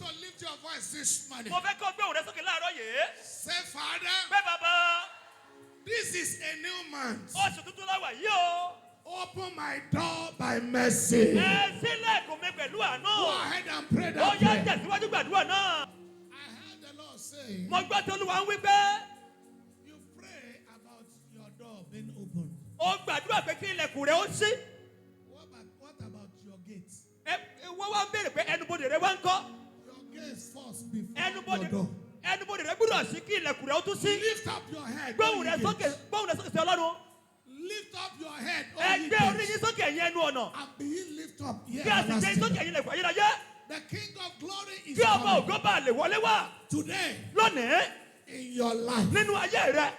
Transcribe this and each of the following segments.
to lift your voice this morning. Mo fẹ́ kó gbé ohùn rẹ sókè láàárọ̀ yìí. Say, "Father, Pé bàbá, this is a new month. oṣù tuntun la wà yìí o. Open my door by mercy." Ẹ ṣílẹ̀kùn mi pẹ̀lú àánú. Go ahead and pray Ó that yá, prayer. tẹ̀síwájú, gbàdúrà náà. I heard the Lord say, Mo gbọ́ tí Olúwa ń wí pé you pray about your door being opened. ó gbàdúrà pé kí ilẹ̀kùn rẹ ó ṣí. What about your gates? Ẹ wọ́n wá ń béèrè pé ẹnubodè rẹ wá ń kọ́. Your gates first before Ẹnubodè your door. ẹnubodè rẹ gbúdọ̀ sí kí ilẹ̀kùn rẹ ó tún ṣí. Lift up your head, Gbóhùn O rẹ ye sókè, gates. gbóhùn rẹ sókè sí Ọlọ́run. Lift up your head, O Ẹ ye gbé orí gates. yín sókè, ẹ̀yin ẹnu ọ̀nà. And be ye lift up, ye Kí a sì gbé yín everlasting. sókè, ẹ̀yin ilẹ̀kùn ayérayé. The King of glory is Kí ọba coming ògo bá lè wọlé wá. today Lónìí in your life. nínú ayé rẹ.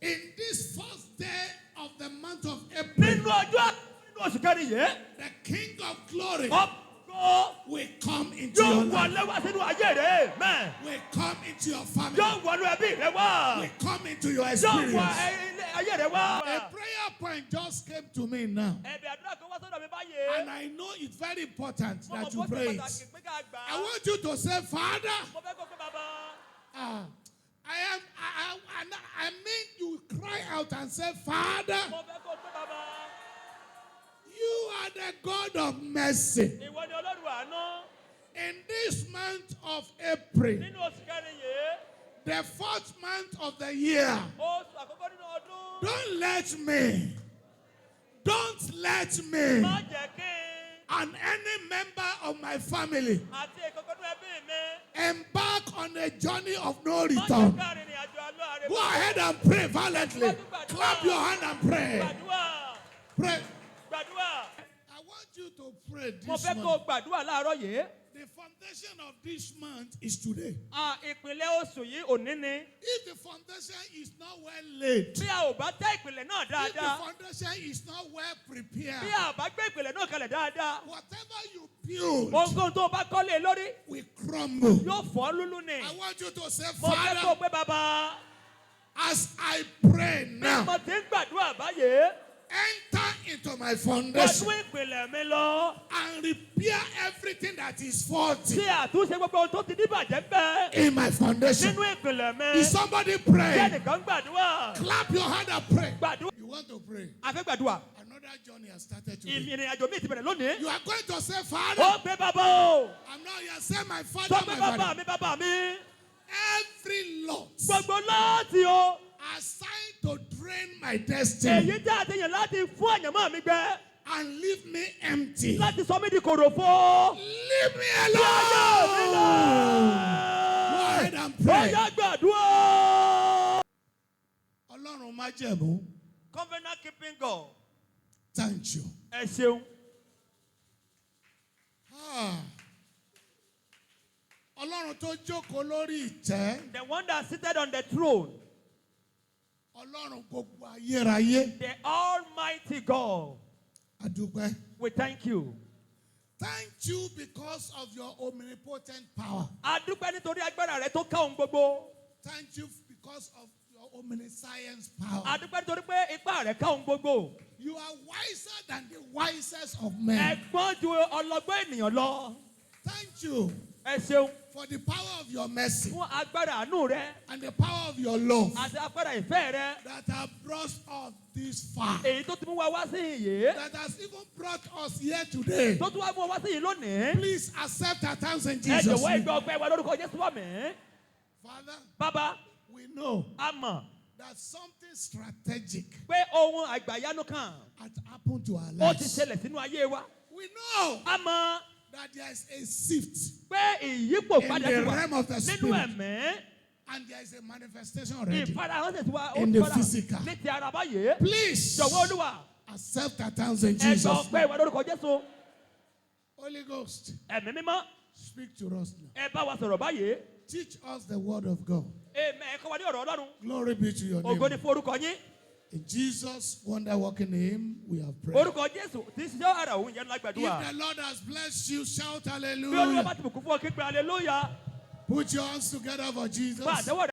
In this first day of the month of April, Nínú ọjọ́ nínú oṣù kẹrin yìí, the King of glory ọba ògo will come into yóò your life, wọlé wá sínú ayé rẹ. Amen. will come into your family, Yóò wọnú ẹbí rẹ wá. will come into your Yóò wọ experience. ayé rẹ wá. A prayer point just came to me now, Ẹ̀bẹ̀ àdúrà kan wá sọ́dọ̀ mi báyìí. and I know it's very important Mo that mọ̀ you bó ṣe pray it. pàtàkì pé ká gbà á. I want you to say, "Father," Mo fẹ́ kó pé bàbá. ah, I am, I mean, you cry out and say, "Father, Mo fẹ́ kó pé bàbá. you are the God of mercy. Ìwọ ni Ọlọ́run àánú. In this month of April, Nínú oṣù kẹrin yìí, the fourth month of the year, oṣù àkọ́kọ́ nínú ọdún, don't let me má jẹ́ kí n and any member of my family àti ìkọ̀kọ̀ nínú ẹbí mi embark on a journey of no má jẹ́ return." ká rìnrìn àjò àlọ́ àrè. Go ahead and pray violently. Clap your hand and pray. Gbàdúrà. Pray. Gbàdúrà. I want you to pray Mo this fẹ́ kó o morning. gbàdúrà láàárọ̀ yìí. The foundation of this month is today. Ah, ìpìlẹ̀ oṣù yìí òní ni. If the foundation is not well laid, Bí a ò bá tẹ́ ìpìlẹ̀ náà if the dáadáa, foundation is not well prepared, bí a ò bá gbé ìpìlẹ̀ náà kalẹ̀ dáadáa, whatever you build ohunkóhun tó o bá kọ́lé lórí will crumble. yóò fọ́ lúlú ni. I want you to say, Mo fẹ́ kó o "Father, pé bàbá, as I pray now, mo ti ń gbàdúrà báyìí, enter into my foundation wọnú ìpìlẹ̀ mi lọ. and repair everything that is faulty Ṣe àtúnṣe gbogbo ohun tó ti ní bàjẹ́ bẹ́ẹ̀ in my foundation." nínú ìpìlẹ̀ mi. Is somebody Bí praying? ẹnìkan gbàdúrà. Clap your hand and pray. Gbàdúrà. You want to pray? A fẹ́ gbàdúrà. Another journey has started today. Ìrìn àjò mi ti bẹ̀rẹ̀ lónìí. You are going to say, "Father," Ó pé bàbá o. I'm not here. Say, "My father, Sọ pé my bàbá father." mi, bàbá mi. Every lot Gbogbo lọ́ọ̀tì o assigned to drain my destiny èyí tí a ti yàn láti fún àyànmọ́ mi gbẹ and leave me empty, láti sọ mí di kòròfo. leave me Ayé mi alone. lọ. Go ahead and Ó pray. yá, gbàdúrà. Ọlọ́run májẹ̀mú, Covenant keeping God. thank you. Ẹ ṣeun. Ah. Ọlọ́run tó jókòó lórí ìtẹ́, The one that seated on the throne. Ọlọ́run gbogbo ayérayé, The Almighty God. A dúpẹ́. We thank you. Thank you because of your omnipotent power. A dúpẹ́ nítorí agbára rẹ tó ká ohun gbogbo. Thank you because of your omniscience power. A dúpẹ́ nítorí pé ipá rẹ ká ohun gbogbo. You are wiser than the wisest of men. Ẹ gbọ́n ju ọlọ́gbọ́n ènìyàn lọ. Thank you Ẹ ṣeun for the power of your mercy fún agbára àánú rẹ and the power of your love àti agbára ìfẹ́ rẹ that have brought us this far, èyí tó ti mú wa wá sí ìyè, that has even brought us here today. tó tún wá mú wa wá sí ìyè lónìí. Please accept our thanks in Ẹ Jesus' jọ̀wọ́, ẹ name. gba ọpẹ́ wa lórúkọ Jésù wà mí. Father, Bàbá, we know a mọ̀ that something strategic pé ohun àgbàyanu kan had happened to our ó ti lives. ṣẹlẹ̀ sínú ayé wa. We know A mọ̀ that there is a shift pé ìyípo in padà the ti wà realm of the nínú spirit ẹ̀mí. and there is a manifestation already Ìfarahàn sì ti wà, ó in ti the farahàn physical. ní ti ara báyìí. Please Jọ̀wọ́ Olúwa, accept our thanks in ẹ gba Jesus' ọpẹ́ wa lórúkọ Jésù. Holy Ghost, Ẹ̀mí Mímọ́, speak to us now. ẹ bá wa sọ̀rọ̀ báyìí. Teach us the word of God. Amen. Ẹ kọ́ wa ní ọ̀rọ̀ Ọlọ́run. Glory be to your Ògo ni name. fún orúkọ yín. In Jesus' wonder working name, we have prayed. Orúkọ Jésù tí ń ṣiṣẹ́ àrà òun yẹn If la gbàdúrà. the Lord has blessed you, shout Bí Olúwa hallelujah. bá ti bùkún fún ọ, kígbe hallelujah. Put your hands together for Jesus. Pa àtẹ́wọ́.